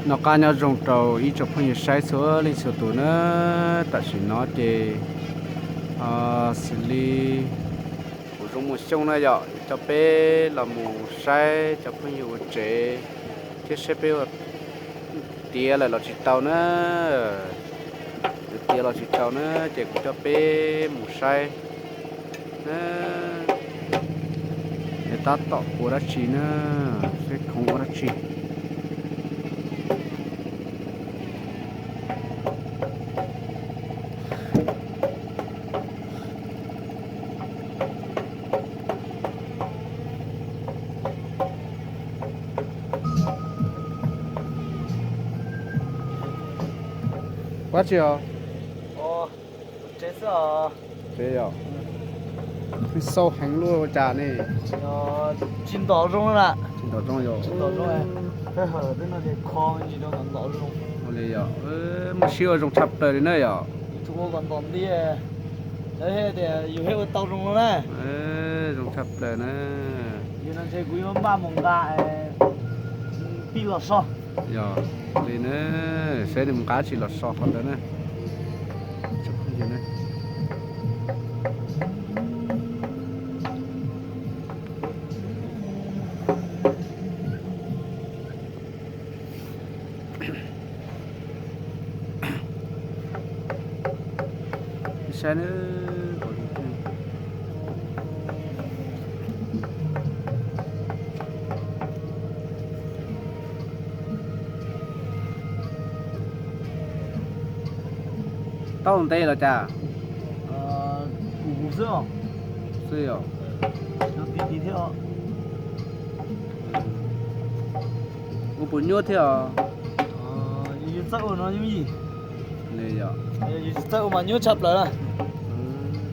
Noj qab nyob zoo rau ib tsoom phooj ywg saib txhua leej txhua tus na. Tam sim no ces xws li kuv zoo mus xyoo na yom, coj peb los mus saib cov phooj ywg ua tsev thiab saib peb ua tiav lawm los tsis tau na. Yuav tiav los tsis tau na, ces kuv coj peb mus saib na. Tab tom ua dab tsi na, saib khoov ua dab tsi. Ua dab tsi os? Tsev xwb os. Tsev yom. Xau heev luaj ua cas ne? Tsis ntom zoo na. Tsis ntom zoo yom. Tsis ntom zoo. Tej hawm tej no ces kho me ntsis rau kom ntom zoo. Ua li yom. Muaj siab ua zoo tshaj plaws li na yom. Tsis ua kom ntom nti. Lawv thiaj tias yus thiaj ua tau zoo no na. Zoo tshaj plaws na. Yus no ntshe kuv yuav npaj mus nqa pij los so. Yog li na, saib nws mus nqa tsi los so qhov ntawd na. Saib na. Tau ntev los cas? Xwb os. Ua puas nyuaj thiab os? Txawj ua no, tsis txawj ua mas nyuaj tshaj plaws na.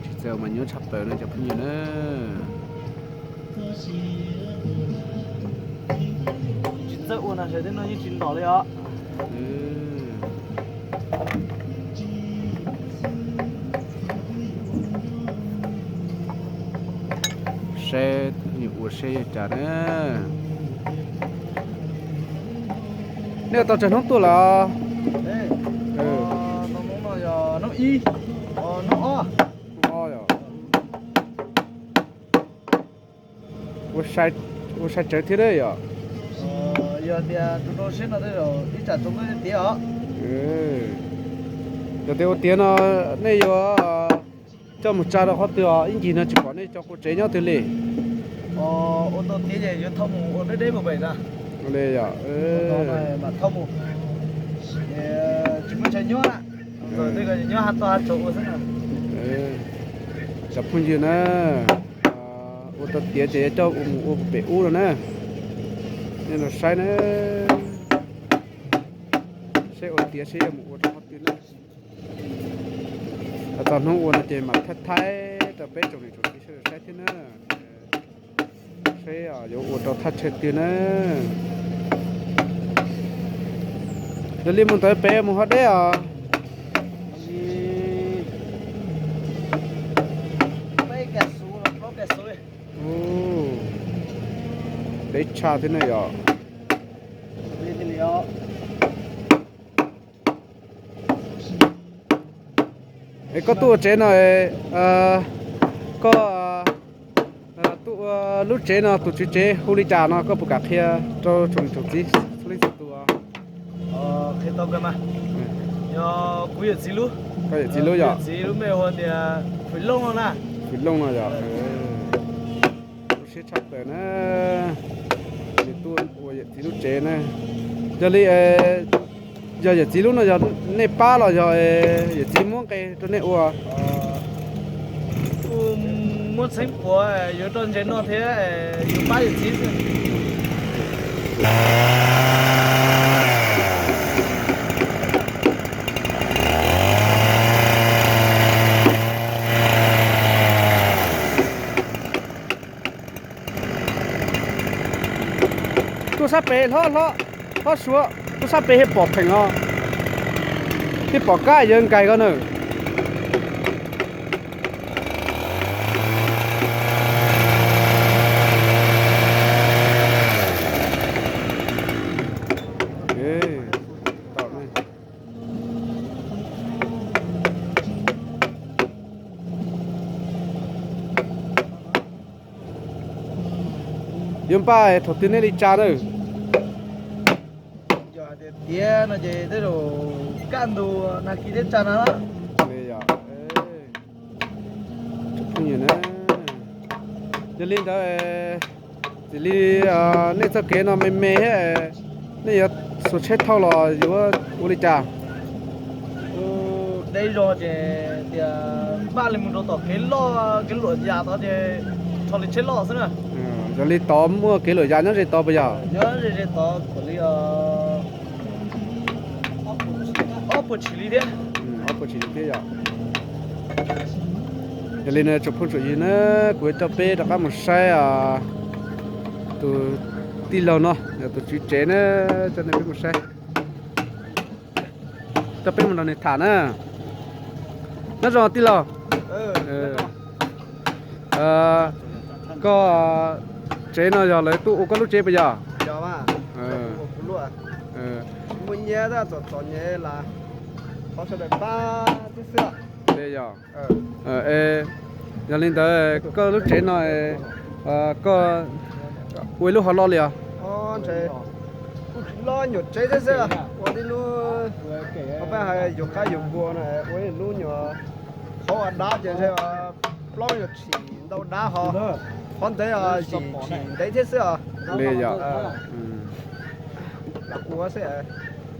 Tsis txawj ua mas nyuaj tshaj plaws no cov phooj ywg na. Tsis txawj ua na, sawv daws no yeej tsis ntom li os. Saib ua seb yog cas na. Nej ua tau tsawg hnub tuaj lawm? Ua sai tsawv thiab yom. Yog tias ua tiav no nej yuav coj mus tsa rau qhov twg os? Ib ncig no tsis pom nej cov qua tsev nyob twg li. Ua tau tiav ces yuav thauj mus ua deb deb mus pem na. Li yom. Tsis muaj chaw nyob, nyob ha toj ha tsaus ua xwb na. Cov phooj ywg na, ua tau tiav ces yuav coj mus ua pem ub no na. Nej los saib na, saib ua tiav seb yuav mus ua rau qhov twg na. Txog hnub ua no ces mam thaij thaij rau peb tsoom niam tsoom txiv sawv daws saib thiab na. Seb yuav ua rau thaj chaw twg na. Yog li mus ntawd pem mus ho deb os. Deb tshaj thiab ne yom. Es koj tuaj ua tsev no, koj tuaj ua lub tsev no tus tswv tsev hu li cas no koj puas kam qhia rau tsoom niam tsoom txiv txhua leej txhua tus? Qhia tau kawg mas. Yog kuv yawm txiv lub. Koj yawm txiv lub yom? Yawm txiv lub npe hu tias Fwm Looj no na. Fwm Looj no yom. Lub siab tshaj plaws na. Nws tuaj ua yawm txiv lub tsev na. Yog li, yog yawm txiv lub no yog nej pab los yog yawm txiv muab nqe rau nej ua? Muab txheeb puav yuav rau ntses noj thiab yus pab yawm txiv xwb. Tuaj sab pem hlob hlob, hlob suav, tuaj sab pem thiaj pom theem os. Thiaj pom kab yawg nkais ko na. Yuav npaj thaum twg nej li tsa na? Yog hais tias tiav no ces tej zaum kaj ntug nag kis thiaj tsa na. Li yog, phooj ywg na, yog li ntawd, txawm li nej txoj kev no me me thiab, nej yuav xuas tsheb thauj los yuav ua li cas? Deb zog ces tias npaj li mus rau tom kev loj kev luam yas tod ces rho li tsheb loj xwb na. Yog li tod muaj kev luam yas nyob ze tod puas yog? Nyob ze ze tod kom li ob puas tshim li thiab. Ob puas tshim li thiab yog. Yog li no tsoom phooj tsoom ywg na, kuv yuav coj peb rov qab mus saib tus tij laug no, yog tus tswv tsev na, coj nej peb mus saib. Coj peb mus nrog nws tham na. Nyob zoo tij laug. Koj tsev no yog lawv tuaj ua koj lub tsev puas yog? Li yog. Yog li ntawd koj lub tsev no koj ua ib lub hov loj li os? Loj nyuam tsev thiab xwb, ua ib lub, peb hais yus qab yus npua no, ua ib lub nyuam qhov ua dab ces ntshe plaub nyuam tshim ntau dab ho, qhov ntev yim tshim ntev thiab xwb os. Li yog. Lam ua xwb,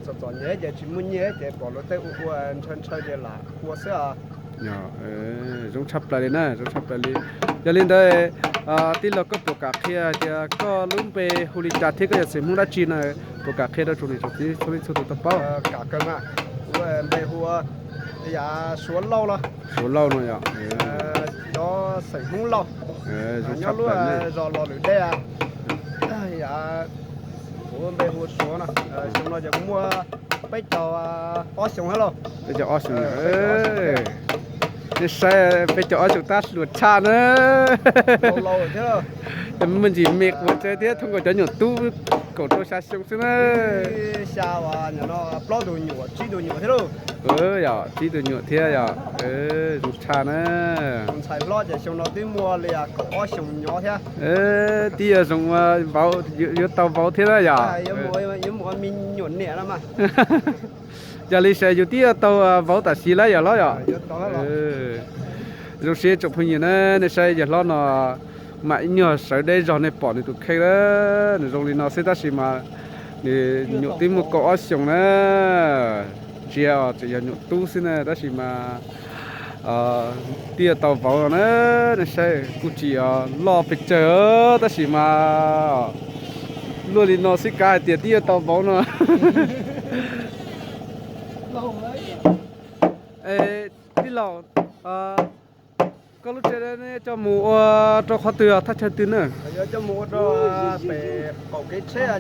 txom txom nyem ces tsis muaj nyiaj ces pom luag tej ua ua ntshaw ntshaw ces lam ua xwb os. Zoo tshaj plaws li na, zoo tshaj plaws li. Yog li ntawd tij laug koj puas kam qhia tias koj lub npe hu li cas thiab koj yog xeem Hmoob dab tsi no, puas kam qhia rau tsoom niam tsoom txiv txhua leej txhua tus tau paub? Kam kawg mas, kuv npe hu yav Suav Lauj los. Suav Lauj no yog. Cov xeem Hmoob Lauj, nyob lub zos Los Lwm Dej, yav kuv npe hu Suav no. Xyoo no ces kuv muaj peb caug ob xyoos thiab lauj. Peb caug ob xyoos. Nej saib peb caug ob xyoos tab hluas tshaj na. Muaj ntsis me quav tsev thiab thooj nkaus cov nyuam tub kaum rau xya xyoo xwb na. Xya, plaub tus nyuam tsib tus nyuam thiab lauj. Yog tsib tus nyuam thiab yog. Zoo tshaj na. Tus ntxhais hlob ces xyoo no twb muaj li kaum ob xyoos nyob thiab. Twb yog zoo vauv, yuav tau vauv thiab na yog. Yuav mus ua me nyuam niam no mas. Yog li ces yus twb yuav tau vauv tam sim lawm yog hlob yog. Zoo siab tsoom phooj ywg na, nej saib yawg hlob no mam ib nyuag sawv deb zog nej pom nws tus kheej na, nws zoo li no xwb tab sis mas nws nyuam twb muaj kaum ob xyoos na. Ntsia tseem yog nyuam tub xwb na tab sis mas twb yuav tau vauv no na. Nej saib kuj tsis loj pes tsawg tab sis mas luaj li no xwb kav hais tias twb yuav tau vauv no. Tij laug, koj lub tsev coj mus ua rau qhov twg, thaj chaw twg na? Yuav coj mus ua rau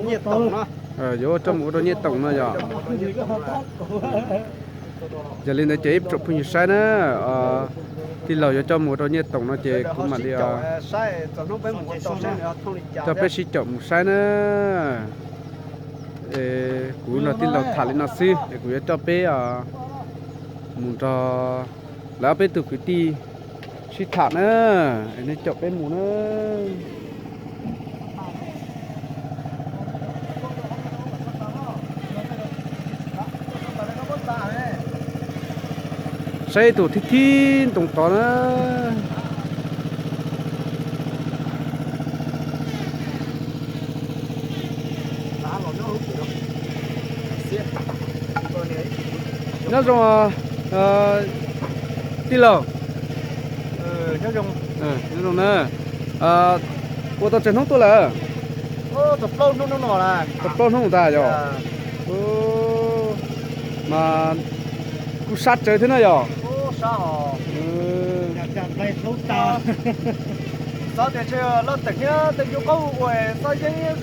Nyiaj Toom no. Yuav coj mus ua rau Nyiaj Toom no yog. Yog li ntawd ces ib tsoom phooj ywg saib na, tij laug yuav coj mus ua rau Nyiaj Toom no ces kuv mam li coj peb sib caum mus saib na. Kuv nrog tij laug tham li no xwb es kuv yuav coj peb mus nrog lawv ob peb tug kwv tij sib tham na, es nej caum peb mus na. Saib tus thib thib ntoo tod na. Nyob zoo tij laug. Nyob zoo na. Ua tau tsawg hnub tuaj lawm? Tau plaub hnub ntag yog. Mas kuj sab tsawv thiab na yog. Xav tias ntshe loj teem thiab tej nyuag qaub ua xab yeeb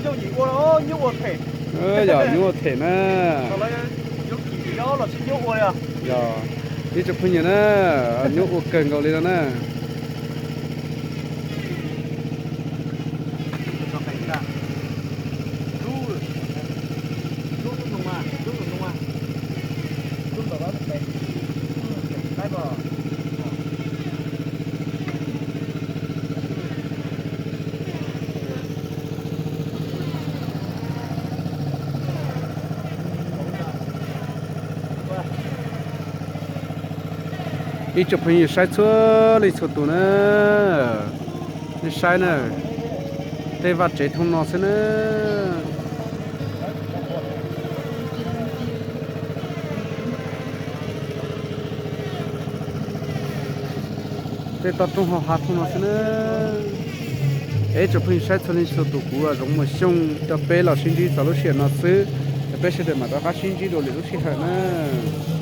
yooj yim ua, nyuaj ua them. Yog nyuaj ua them na. Yog ib tsoom phooj ywg na, nyuaj ua kawg nkaus li no na. Ib tsoom phooj ywg saib txhua leej txhua tus na, nej saib na, tej vaj tsev thooj no xwb na. Tej toj roob hauv hav thooj no xwb na. Es ib tsoom phooj ywg saib txhua leej txhua tus, kuv Zoov Muas Xyooj coj peb los sib ntsib txog lub sij hawm no xwb, peb sawv daws mam rov qab sib ntsib dua lwm lub sij hawm na.